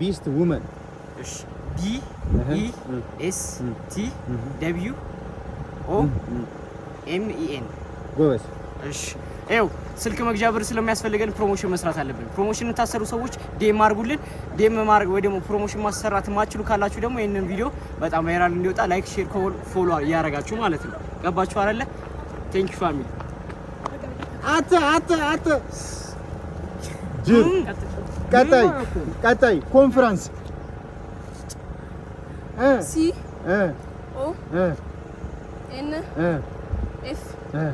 Beast woman. እሺ፣ B E S T W O M E N። ጎበዝ። እሺ፣ ይኸው ስልክ መግዣ ብር ስለሚያስፈልገን promotion መስራት አለብን። Promotion የምታሰሩ ሰዎች DM አድርጉልን። DM ማድረግ ወይ ደግሞ promotion ማሰራት የማትችሉ ካላችሁ ደግሞ ይህንን ቪዲዮ በጣም viral እንዲወጣ like፣ share፣ follow እያደረጋችሁ ማለት ነው። ገባችሁ አይደለ? Thank you, family. አተ አተ አተ ጅብ። ቀጣይ፣ ቀጣይ፣ ኮንፈረንስ። C እ O እ N እ F እ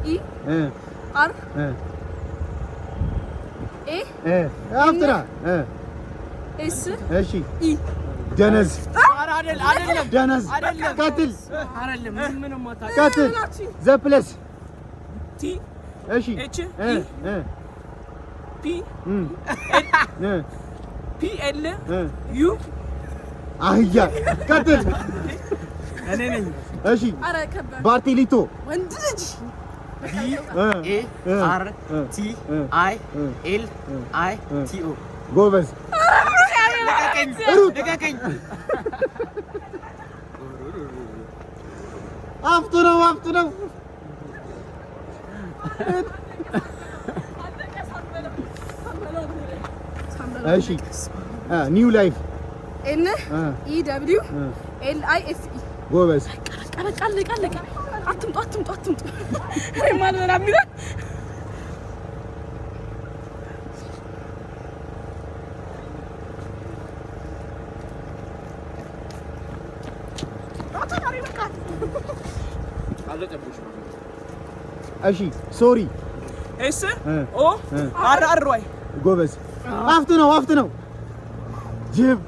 E እ R እ A እ አፍጥራ S እሺ። E። ደነዝ። አይደለም። ደነዝ። አይደለም። ቀጥል። አይደለም፣ ምንም አታውቅም። ቀጥል። The place. T እሺ። H እ እ P እ እ P L እ U. አህያ። ቀጥል። እኔ ነኝ። እሺ። አረ ከበድ። ባርቴሊቶ። ወንድ ልጅ። B እ A R T I L I T O. ጎበዝ። ልቀቀኝ! ሩጥ። ልቀቀኝ! አፍቱ ነው፣ አፍቱ ነው። እሺ፣ new life. N E W L I F E. ጎበዝ። በቃ በቃ፣ አለቀ አለቀ። አትምጡ አትምጡ አትምጡ። እኔማ አልበላም ይላል። እሺ፣ sorry. S O R R Y. ጎበዝ። አፍቱ ነው፣ አፍቱ ነው። ጅብ።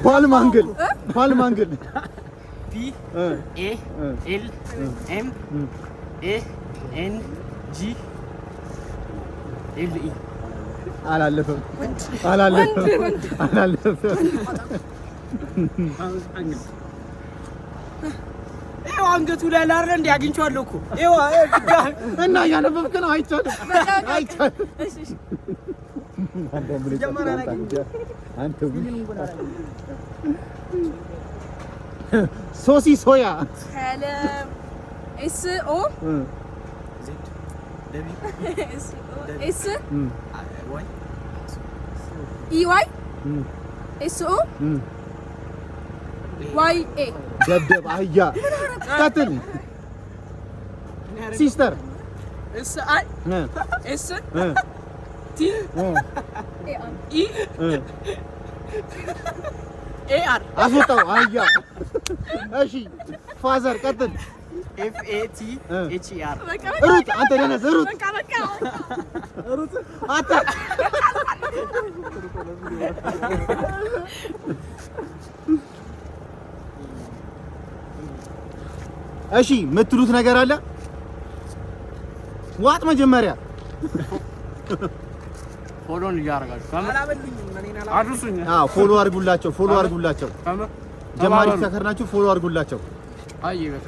Palm angle, palm angle. P A L M A N G L E. አላለፈም፣ አላለፈም፣ አላለፈም። ይኸው አንገቱ ላይ ላረ እንዴ፣ አግኝቼዋለሁ እኮ ይኸው ድጋሚ። እና እያነበብክ ነው። አይቻልም፣ አይቻልም። አንተ ሶሲ ሶያ። S O S E Y S O Y A. ደብደብ አህያ። ቀጥል። Sister. S I S T E A R. አስወጣው አህያ። እሺ፣ father፣ ቀጥል። F A T H E R. ሩጥ አንተ ደነዝ፣ ሩጥ። በቃ በቃ። አንተ። እሺ፣ የምትሉት ነገር አለ? ዋጥ መጀመሪያ። Follow ን እያደረጋችሁ አላበሉኝም እኔን። አድርሱኝ። አዎ፣ follow አድርጉላቸው፣ follow አድርጉላቸው። ጀማሪ TikToker ናችሁ፣ follow አድርጉላቸው። አይ በቃ።